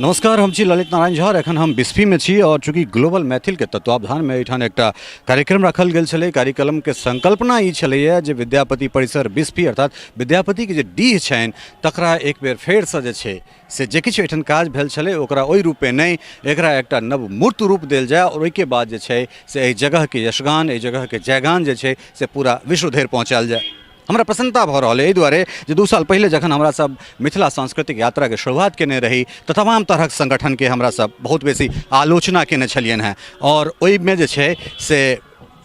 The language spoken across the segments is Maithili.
नमस्कार, हम छी ललित नारायण झा और एखन हम बिस्फीमे छी और चूँकि ग्लोबल मैथिलके तत्वावधानमे एहिठाम एकटा कार्यक्रम राखल गेल छलै। कार्यक्रमके संकल्पना ई छलैए जे विद्यापति परिसर बिस्फी अर्थात विद्यापतिके जे डीह छनि तकरा एक बेर फेरसँ जे छै से जे किछु एहिठाम काज भेल छलै ओकरा ओहि रूपे नहि, एकरा एकटा नव मूर्त रूप देल जाय और ओहिके बाद जे छै से एहि जगहके यशगान, एहि जगहके जयगान जे छै से पूरा विश्व धरि पहुँचायल जाय। हमरा प्रसन्नता भऽ रहल अइ एहि दुआरे जे 2 साल पहिले जखन हमरा सब मिथिला सांस्कृतिक यात्राके शुरुआत केने रही तऽ तमाम तरहक संगठनके हमरा सब बहुत बेसी आलोचना केने छलियनि हेँ और ओहिमे जे छै से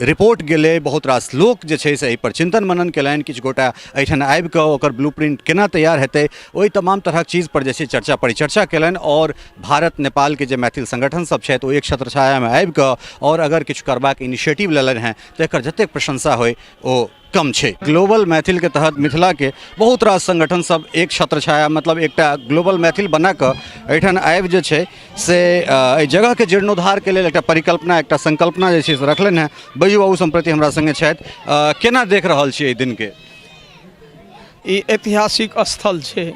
रिपोर्ट गेलै, बहुत रास लोक जे छै से एहिपर चिन्तन मनन केलनि, किछु गोटा एहिठाम आबिकऽ ओकर ब्लू प्रिंट केना तैयार हेतै ओहि तमाम तरहक चीजपर जे छै चर्चा परिचर्चा केलनि और भारत नेपालके जे मैथिल संगठन सब छथि ओ एक छत्रछायामे आबिकऽ और अगर किछु करबाक इनिशिएटिव लेलनि हेँ तऽ एकर जतेक प्रशंसा होइ ओ कम छै। ग्लोबल मैथिल के तहत मिथिला के बहुत रास संगठन सब एक छत्र छाया मतलब एकटा ग्लोबल मैथिल बना कऽ एहिठाम आबि जे छै से एहि जगह के जीर्णोद्धार के लेल एकटा परिकल्पना, एकटा संकल्पना जे छै से रखलनि हेँ। बैजू बाबू सम्प्रति हमरा संगे छथि, केना देख रहल छी एहि दिन के? ई ऐतिहासिक स्थल छै,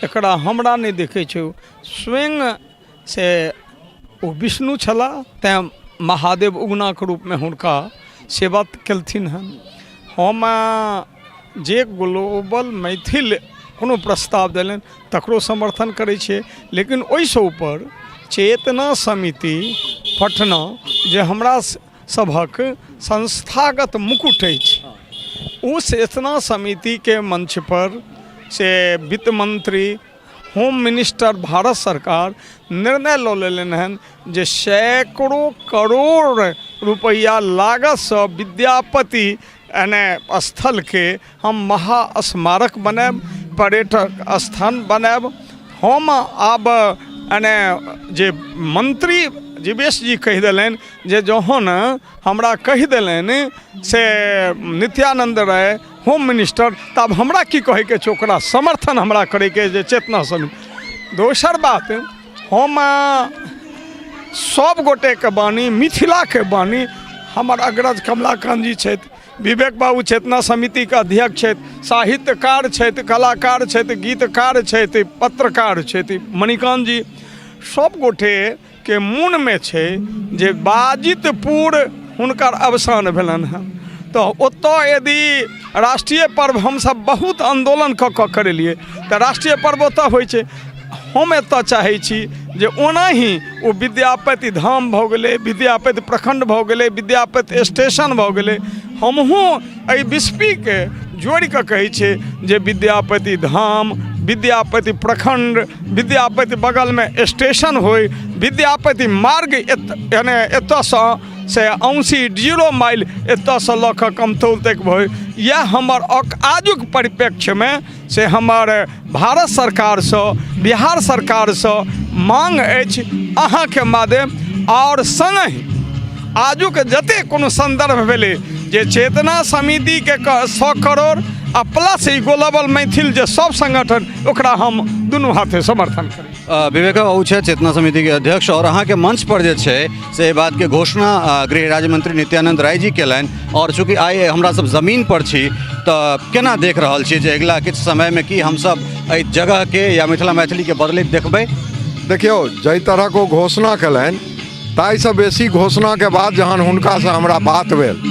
एकरा हमरा नहि देखै छै, स्वयं से ओ विष्णु छलाह तैँ महादेव उगनाके रूपमे हुनका सेवा केलथिन हन। हम जे ग्लोबल मैथिल कोनो प्रस्ताव देलनि तकरो समर्थन करै छियै, लेकिन ओहिसँ ऊपर चेतना समिति पटना जे हमरा सभक संस्थागत मुकुट अछि, ओ चेतना समितिके मंचपर से वित्त मंत्री, होम मिनिस्टर, भारत सरकार निर्णय लऽ लेलनि हन जे सैकड़ों करोड़ रुपैआ लागतसँ विद्यापति एने स्थलके हम महास्मारक बनायब, पर्यटक स्थान बनायब। हम आब एने जे मंत्री जीवेश जी कहि देलनि जे जहन हमरा कहि देलनि से नित्यानंद राय होम मिनिस्टर, तऽ आब हमरा की कहैके छै, ओकरा समर्थन हमरा करैके जे चेतना समिति। दोसर बात, हम सब गोटेके बानी, मिथिलाके बानी, हमर अग्रज कमलाकान्त जी छथि, विवेक बाबू चेतना समितिके अध्यक्ष छथि, साहित्यकार छथि, कलाकार छथि, गीतकार छथि, पत्रकार छथि मणिकान्त जी, सब गोटेके मोनमे छै जे बाजितपुर हुनकर अवसान भेलनि हँ, तऽ ओतऽ यदि राष्ट्रीय पर्व हमसब बहुत आन्दोलन कऽ कऽ करेलियै तऽ राष्ट्रीय पर्व ओतऽ होइ छै। हम एतऽ चाहै छी जे ओनाही ओ विद्यापति धाम भऽ गेलै, विद्यापति प्रखण्ड भऽ गेलै, विद्यापति स्टेशन भऽ गेलै, हमहूँ एहि बिस्फीके जोड़िकऽ कहै छियै जे विद्यापति धाम, विद्यापति प्रखण्ड, विद्यापति बगलमे स्टेशन होइ, विद्यापति मार्ग यानि एतऽसँ से औंसी 0 माइल एतऽसँ लऽ कऽ कमतौल तक होइ। इएह हमर आजुक परिप्रेक्ष्यमे से हमर भारत सरकारसँ, बिहार सरकारसँ मांग अछि अहाँके माध्यम। आओर सङ्गहि आजुक जतेक कोनो सन्दर्भ भेलै जे चेतना समितिके 100 करोड़ आ प्लस ई ग्लोबल मैथिल जे सब संगठन, ओकरा हम दुनू हाथे समर्थन करै छी। विवेक बाबू छथि चेतना समितिके अध्यक्ष और अहाँके मंच पर जे छै से एहि बातके घोषणा गृह राज्य मंत्री नित्यानंद राय जी केलनि और चूँकि आइ हमरा सब जमीन पर छी तऽ केना देख रहल छी जे अगिला किछु समयमे की हमसब एहि जगहके या मिथिला मैथिलीके बदलैत देखबै? देखियौ, जाहि तरहक ओ घोषणा केलनि ताहिसँ बेसी घोषणाके बाद जहन हुनकासँ हमरा बात भेल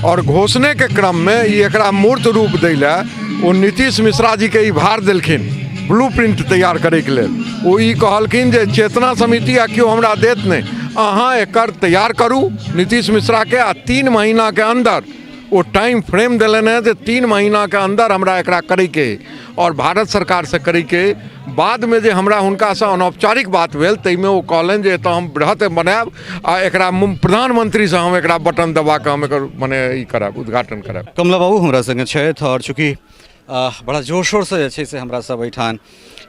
और घोषणेके क्रममे ई एकरा मूर्त रूप दै लए ओ नीतीश मिश्रा जीके ई भार देलखिन ब्लू प्रिंट तैयार करैके लेल। ओ ई कहलखिन जे चेतना समिति आ केओ हमरा देत नहि, अहाँ एकर तैयार करू नीतीश मिश्राके, आ 3 महीनाके अन्दर ओ टाइम फ्रेम देलनि हेँ जे 3 महीनाके अन्दर हमरा एकरा करैके अइ आओर भारत सरकारसँ करैके अइ। बादमे जे हमरा हुनकासँ अनौपचारिक बात भेल ताहिमे ओ कहलनि जे एतऽ हम बृहत बनायब आ एकरा प्रधानमंत्रीसँ हम एकरा बटन दबा कऽ हम एकर मने ई करायब, उद्घाटन करायब। कमला बाबू हमरा सङ्गे छथि आओर चूँकि बड़ा जोर शोरसँ जे छै से हमरा सब एहिठाम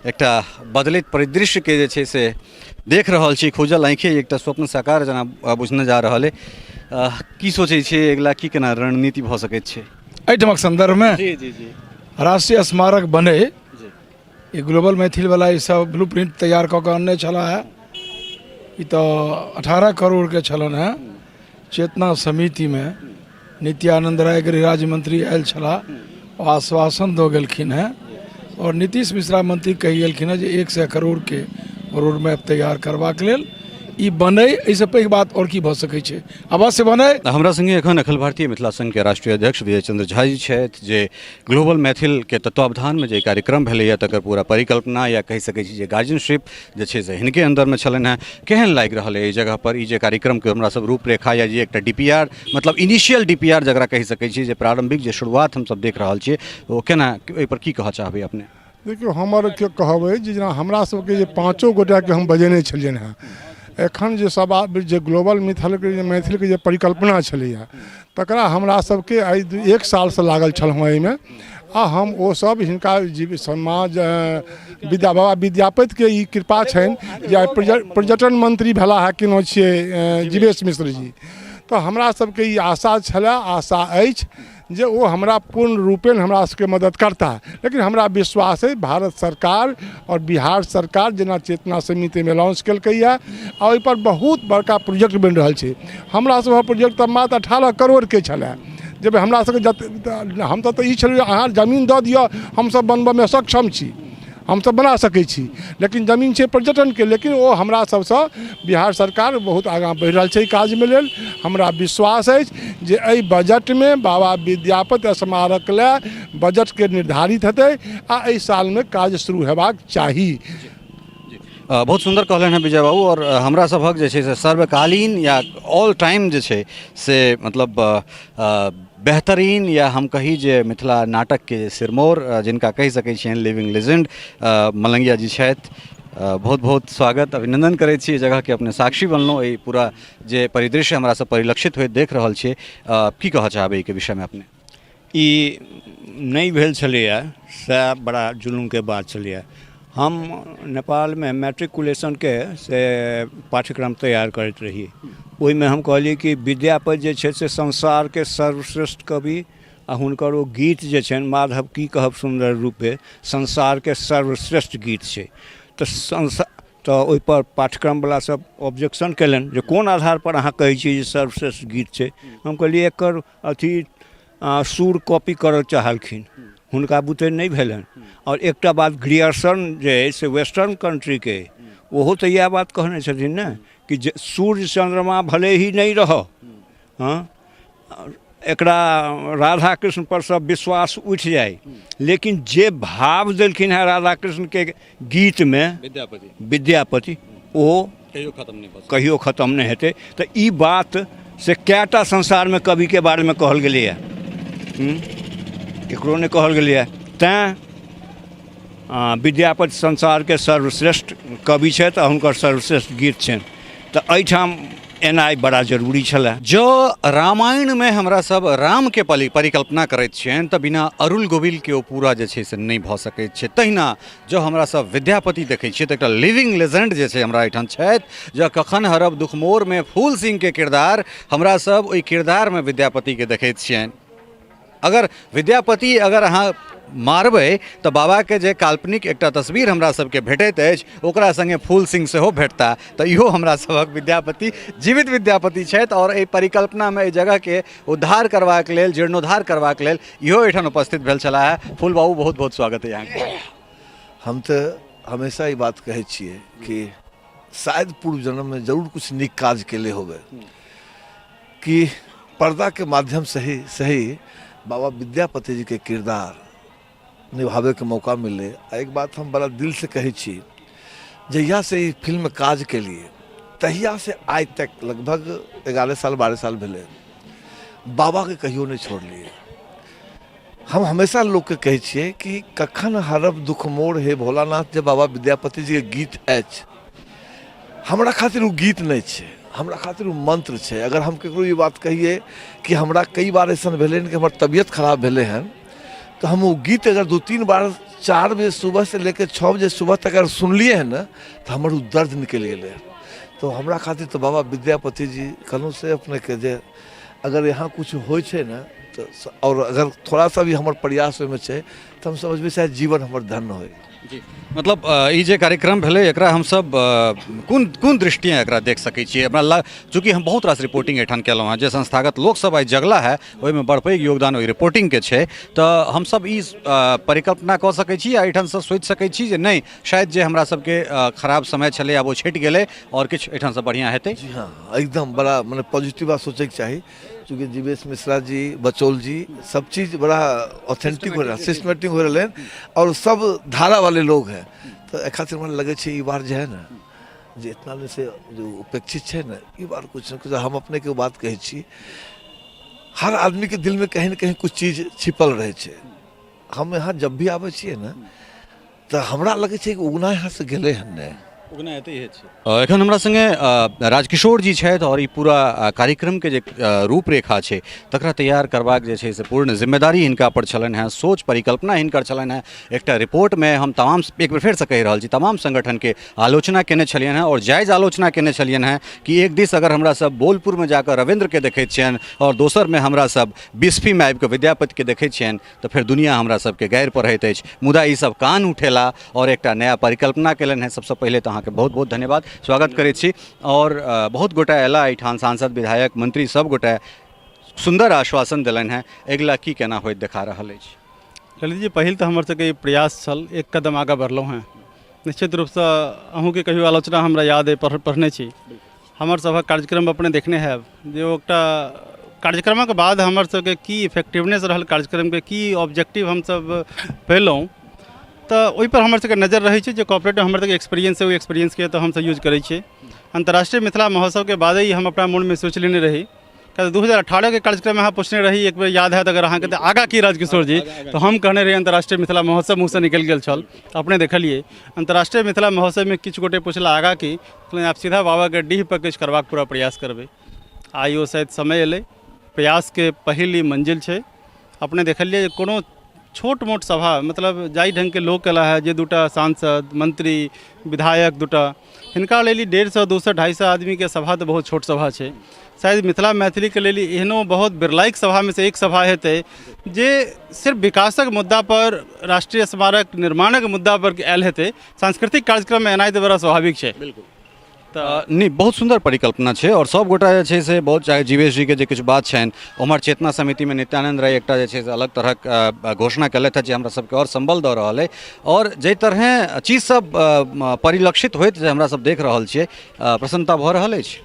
एकटा बदलैत परिदृश्यके जे छै से देख रहल छी, खुजल आँखि एकटा स्वप्न साकार जेना बुझने जा रहल अइ। की सोचै छियै अगिला की केना रणनीति भऽ सकैत छै एहिठामक सन्दर्भमे? जी जी जी। राष्ट्रीय स्मारक बनै, ई ग्लोबल मैथिल वाला ई सब ब्लू प्रिंट तैयार कऽ कऽ अनने छलाह हेँ। ई तऽ 18 करोड़के छलनि हेँ। चेतना समितिमे नित्यानंद राय गृह राज्य मंत्री आयल छलाह, ओ आश्वासन दऽ गेलखिन हेँ और नीतीश मिश्रा मंत्री कहि गेलखिन हेँ जे 100 करोड़के रोड मैप तैयार करबाक लेल ई बनै। एहिसँ पैघ बात आओर की भऽ सकै छै? अवश्य बनै। हमरा संगे एखन अखिल भारतीय मिथिला संघ के राष्ट्रीय अध्यक्ष विजय चंद्र झा जी छथि, जे ग्लोबल मैथिल के तत्वावधानमे जे कार्यक्रम भेलैए तकर पूरा परिकल्पना या कहि सकै छी जे गार्जियनशिप जे छै से हिनके अन्दरमे छलनि हेँ। केहन लागि रहल अइ एहि जगहपर ई जे कार्यक्रमके हमरा सब रूपरेखा या जे एकटा DPR, मतलब इनिशियल DPR जकरा कहि सकै छी, जे प्रारम्भिक जे शुरुआत हमसब देख रहल छियै, ओ केना, एहिपर की कहऽ चाहबै अपने? देखियौ, हमर के कहब अछि जे जेना हमरा सबके जे पाँचो गोटाके हम बजेने छलियनि हेँ, एखन जे सब जे ग्लोबल मिथिलके जे मैथिलके जे परिकल्पना छलैए तकरा हमरा सबके आइ एक सालसँ लागल छलहुँ एहिमे। आ हम ओ सब हिनका जीव समाज विद्या बाबा विद्यापतिके ई कृपा छनि जे आइ पर्यटन मंत्री भेला है, केनो छियै जीवेश मिश्र जी, तऽ हमरा सबके ई आशा छलए, आशा अछि जे ओ हमरा पूर्ण रूपेण हमरा सबके मदद करता। लेकिन हमरा विश्वास अइ भारत सरकार आओर बिहार सरकार जेना चेतना समितिमे लॉन्च केलकैए आ ओहिपर बहुत बड़का प्रोजेक्ट बनि रहल छै। हमरा सभक प्रोजेक्ट तऽ मात्र 18 करोड़के छलए, जब हमरा सबके जते हमसब तऽ ई छलै अहाँ जमीन दऽ दिअ, हमसब बनबऽमे सक्षम छी, हमसब बना सकै छी, लेकिन जमीन छै पर्यटनके। लेकिन ओ हमरा सबसँ बिहार सरकार बहुत आगाँ बढ़ि रहल छै काजमे लेल। हमरा विश्वास अछि जे एहि बजटमे बाबा विद्यापति स्मारक लए बजटके निर्धारित हेतै आ एहि सालमे काज शुरू हेबाक चाही। बहुत सुन्दर कहलनि हेँ विजय बाबू। आओर हमरा सभक जे छै से सर्वकालीन या ऑल टाइम जे छै से मतलब बेहतरीन या हम कही जे मिथिला नाटकके जे सिरमौर जिनका कहि सकै छियनि लिविंग लेजेंड मलंगिया जी छथि, बहुत बहुत स्वागत अभिनंदन करै छी। एहि जगहके अपने साक्षी बनलहुँ, एहि पूरा जे परिदृश्य हमरा सब परिलक्षित होइत देख रहल छियै, की कहऽ चाहबै एहिके विषयमे अपने? ई नहि भेल छलैए सएह बड़ा जुलुमके बात छलैए। हम नेपालमे मैट्रिकुलेशनके से पाठ्यक्रम तैयार करैत रही, ओहिमे हम कहलियै कि विद्यापति जे छै से संसारके सर्वश्रेष्ठ कवि आ हुनकर ओ गीत जे छनि माधव की कहब सुन्दर रूपे संसारके सर्वश्रेष्ठ गीत छै। तऽ संसार तऽ ओहिपर पाठ्यक्रमवला सब ऑब्जेक्शन कयलनि जे कोन आधारपर अहाँ कहै छियै जे सर्वश्रेष्ठ गीत छै। हम कहलियै एकर अथी सुर कॉपी करऽ चाहलखिन, हुनका बुते नहि भेलनि। आओर एकटा बात ग्रियर्सन जे अइ से वेस्टर्न कन्ट्रीके ओहो तऽ इएह बात कहने छथिन ने कि जे सूर्य चन्द्रमा भले ही नहि रहऽ, हँ, एकरा राधा कृष्ण पर सब विश्वास उठि जाइ, लेकिन जे भाव देलखिन हेँ राधा कृष्णके गीतमे विद्यापति ओ कहियो खत्म नहि भऽ कहियो खत्म नहि हेतै। तऽ ई बात से कएटा संसारमे कविके बारेमे कहल गेलैए, ककरो नहि कहल गेलैए। तैँ विद्यापति संसारके सर्वश्रेष्ठ कवि छथि आ हुनकर सर्वश्रेष्ठ गीत छनि। तऽ एहिठाम एनाइ बड़ा जरूरी छलए। जँ रामायणमे हमरा सब रामके परिकल्पना करैत छियनि तऽ बिना अरुल गोविलके ओ पूरा जे छै से नहि भऽ सकैत छै। तहिना जँ हमरा सब विद्यापति देखै छियै तऽ एकटा लिविंग लेजेंड जे छै हमरा एहिठाम छथि। जँ कखन हरब दुख मोरमे फूल सिंहके किरदार, हमरा सब ओहि किरदारमे विद्यापतिके देखैत छियनि। अगर विद्यापति अगर अहाँ मारबै तऽ बाबाके जे काल्पनिक एकटा तस्वीर हमरा सबके भेटैत अछि ओकरा सङ्गे फूल सिंह सेहो भेटता। तऽ इहो हमरा सभक विद्यापति जीवित विद्यापति छथि आओर एहि परिकल्पनामे एहि जगहके उद्धार करबाक लेल, जीर्णोद्धार करबाक लेल इहो एहिठाम उपस्थित भेल छलाह हे। फूल बाबू, बहुत बहुत स्वागत है अहाँके। हम तऽ हमेशा ई बात कहै छियै कि शायद पूर्व जन्ममे जरूर किछु नीक काज केले होबै कि पर्दाके माध्यमसँ ही सही बाबा विद्यापति जीके किरदार निभाबैके मौका मिललै। आ एक बात हम बड़ा दिलसँ कहै छी, जहियासँ ई फिल्ममे काज केलियै तहियासँ आइ तक लगभग 11 साल 12 साल भेलै, बाबाके कहियो नहि छोड़लियै। हम हमेशा लोकके कहै छियै कि कखन हरब दुख मोर हे भोलानाथ, जे बाबा विद्यापति जीके गीत अछि, हमरा खातिर ओ गीत नहि छै, हमरा खातिर ओ मंत्र छै। अगर हम ककरो ई बात कहियै कि हमरा कई बार अइसन भेलै हन कि हमर तबियत खराब भेलै हन, तऽ हम ओ गीत अगर 2-3 बार 4 बजे सुबह से लेके 6 बजे सुबह तक अगर सुनलियै हन ने, तऽ हमर ओ दर्द निकलि गेलै हन। तऽ हमरा खातिर तऽ बाबा विद्यापति जी कहलहुँ से अपनेके जे अगर यहाँ किछु होइ छै ने तऽ आओर अगर थोड़ा सा भी हमर प्रयास ओहिमे छै तऽ हम समझबै शायद जीवन हमर धन्य होइ। जी, मतलब ई जे कार्यक्रम भेलै एकरा हमसब कोन कोन दृष्टिए एकरा देख सकै छियै? हमरा चूँकि हम बहुत रास रिपोर्टिंग एहिठाम केलहुँ हँ, जे संस्थागत लोकसब आइ जगला है ओहिमे बड़ पैघ योगदान ओहि रिपोर्टिंगके छै, तऽ हमसब ई परिकल्पना कऽ सकै छी आ एहिठामसँ सोचि सकै छी जे नहि, शायद जे हमरा सबके खराब समय छलै आब ओ छटि गेलै आओर किछु एहिठामसँ बढ़िआँ हेतै? जी हाँ, एकदम बड़ा मने पॉजिटिव बात सोचैके चाही। चूँकि जीवेश मिश्रा जी, बचौल जी, सब चीज़ बड़ा ऑथेंटिक हो रहा, सिस्टमेटिक हो रहा है और सब धारा वाले लोग हैं, तो ए खातिर हमरा लगे छै ई बार जे है ना, जे इतना दिन से जो उपेक्षित छै ना, ई बार कुछ न कुछ। हम अपने के बात कहै छी, हर आदमी के दिल में कहीं न कहीं कुछ चीज छिपल रहै छै। हम यहाँ जब भी आबै छियै ने, तऽ हमरा लगै छै कि उगना यहाँ से गेलै हन नहि। उगना एतै छै। एखन हमरा सङ्गे राजकिशोर जी छथि आओर ई पूरा कार्यक्रमके जे रूपरेखा छै तकरा तैयार करबाक जे छै से पूर्ण जिम्मेदारी हिनका पर छलनि हेँ, सोच परिकल्पना हिनकर छलनि हेँ। एकटा रिपोर्टमे हम तमाम, एक बेर फेरसँ कहि रहल छी, तमाम संगठनके आलोचना केने छलियनि हेँ आओर जायज आलोचना केने छलियनि हेँ कि एक दिस अगर हमरा सब बोलपुरमे जाकऽ रविन्द्रके देखैत छियनि आओर दोसरमे हमरा सब बिस्फीमे आबिकऽ विद्यापतिके देखैत छियनि, तऽ फेर दुनिया हमरा सबके गारि पढ़ैत अछि। मुदा ई सब कान उठेला आओर एकटा नया परिकल्पना केलनि हेँ। सबसँ पहिले तऽ अहाँके बहुत बहुत धन्यवाद, स्वागत करै छी। आओर बहुत गोटा अयला एहिठाम, सांसद, विधायक, मंत्री सब गोटा सुन्दर आश्वासन देलनि हेँ। अगिला की केना होइत देखा रहल अछि? ललित जी, पहिल तऽ हमर सबके ई प्रयास छल, एक कदम आगाँ बढ़लहुँ हेँ। निश्चित रूपसँ अहूँके कहियो आलोचना हमरा याद अइ, पढ़ने छी। हमर सभक कार्यक्रम अपने देखने हैब जे ओ एकटा कार्यक्रमक बाद हमर सबके की इफेक्टिवनेस रहल, कार्यक्रमके की ऑब्जेक्टिव हमसब पेलहुँ, तऽ ओहिपर हमर सबके नजर रहै छै। जे कॉर्पोरेटमे हमर सबके एक्सपीरियंस है, ओहि एक्सपीरियंसके तऽ हमसब यूज करै छियै। अन्तर्राष्ट्रीय मिथिला महोत्सवके बादे ई हम अपना मोनमे सोचि लेने रही। किया 2018के कार्यक्रम अहाँ पुछने रही एक बेर, याद हैत अगर अहाँके, तऽ आगाँ की राजकिशोर जी, तऽ हम कहने रही अन्तर्राष्ट्रीय मिथिला महोत्सव। मुँहसँ निकलि गेल छल, अपने देखलियै। अन्तर्राष्ट्रीय मिथिला महोत्सवमे किछु गोटे पुछला आगाँ की, कहलहुँ आब सीधा बाबाके डीह पर किछु करबाक पूरा प्रयास करबै। आइ ओ शायद समय एलै, प्रयासके पहिल ई मंजिल छै। अपने देखलियै जे कोनो छोट मोट सभा, मतलब जाहि ढङ्गके लोक अयला है, जे दूटा सांसद, मंत्री, विधायक दूटा, हिनका लेल ई 150, 200, 250 आदमीके सभा तऽ बहुत छोट सभा छै। शायद मिथिला मैथिलीके लेल एहनो बहुत बिरलाइक सभामे से एक सभा हेतै जे सिर्फ विकासक मुद्दापर, राष्ट्रीय स्मारक निर्माणक मुद्दापर आयल हेतै। सांस्कृतिक कार्यक्रममे एनाइ तऽ बड़ा स्वाभाविक छै। बिल्कुल। तऽ नहि, बहुत सुन्दर परिकल्पना छै आओर सब गोटा जे छै से बहुत, चाहे जीवेश जीके जे किछु बात छनि, उम्हर चेतना समितिमे नित्यानंद राय एकटा जे छै से अलग तरहक घोषणा केलथि हँ जे हमरा सबके आओर सम्बल दऽ रहल अइ। आओर जाहि तरहेँ चीज सब परिलक्षित होइत जे हमरा सब देख रहल छियै, प्रसन्नता भऽ रहल अछि।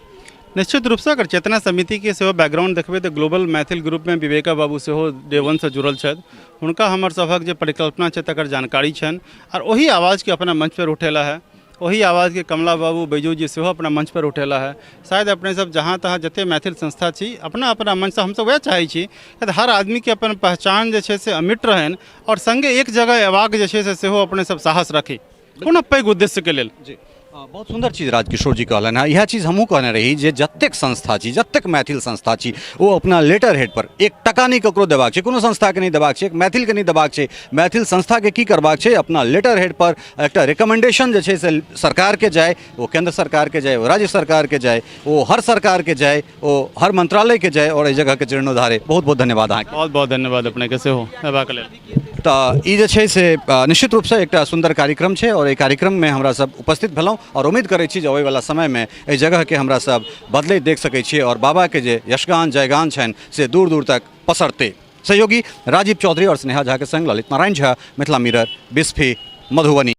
निश्चित रूपसँ अगर चेतना समितिके सेहो बैकग्राउंड देखबै तऽ ग्लोबल मैथिल ग्रुपमे विवेका बाबू सेहो डे वनसँ जुड़ल छथि। हुनका हमर सभक जे परिकल्पना छै तकर जानकारी छनि आओर ओही आवाजके अपना मंचपर उठेला है। ओही आवाजके कमला बाबू, बैजू जी सेहो अपना मंचपर उठेला है। शायद अपने सब जहाँ तहाँ जते मैथिल संस्था छी, अपना अपना मंचसँ हमसब वएह चाहै छी कि हर आदमीके अपन पहचान जे छै से अमिट रहनि आओर सङ्गे एक जगह अयबाक जे छै से सेहो अपने सब साहस रखी कोनो पैघ उद्देश्यके लेल। जी, बहुत सुन्दर चीज राजकिशोर जी कहलनि हँ। इएह चीज हमहूँ कहने रही जे जतेक संस्था छी, जतेक मैथिल संस्था छी, ओ अपना लेटर हेड पर एक टका नहि ककरो देबाक छै, कोनो संस्थाके नहि देबाक छै, मैथिलके नहि देबाक छै। मैथिल संस्थाके की करबाक छै, अपना लेटर हेड पर एकटा रिकमेंडेशन जे छै से सरकारके जाय, ओ केंद्र सरकारके जाय, ओ राज्य सरकारके जाय, ओ हर सरकारके जाय, ओ हर मंत्रालयके जाय आओर एहि जगहके जीर्णोद्धार। बहुत बहुत धन्यवाद अहाँके। बहुत बहुत धन्यवाद अपनेके सेहो अयबाक लेल। तऽ ई जे छै से निश्चित रूपसँ एकटा सुन्दर कार्यक्रम छै आओर एहि कार्यक्रममे हमरा सब उपस्थित भेलहुँ आओर उम्मीद करै छी जे अबैवला समयमे एहि जगहके हमरा सब बदलैत देख सकै छियै आओर बाबाके जे यशगान जयगान छनि से दूर दूर तक पसरतै। सहयोगी राजीव चौधरी आओर स्नेहा झाके संग ललित नारायण झा, मिथिला मिरर, बिस्फी, मधुबनी।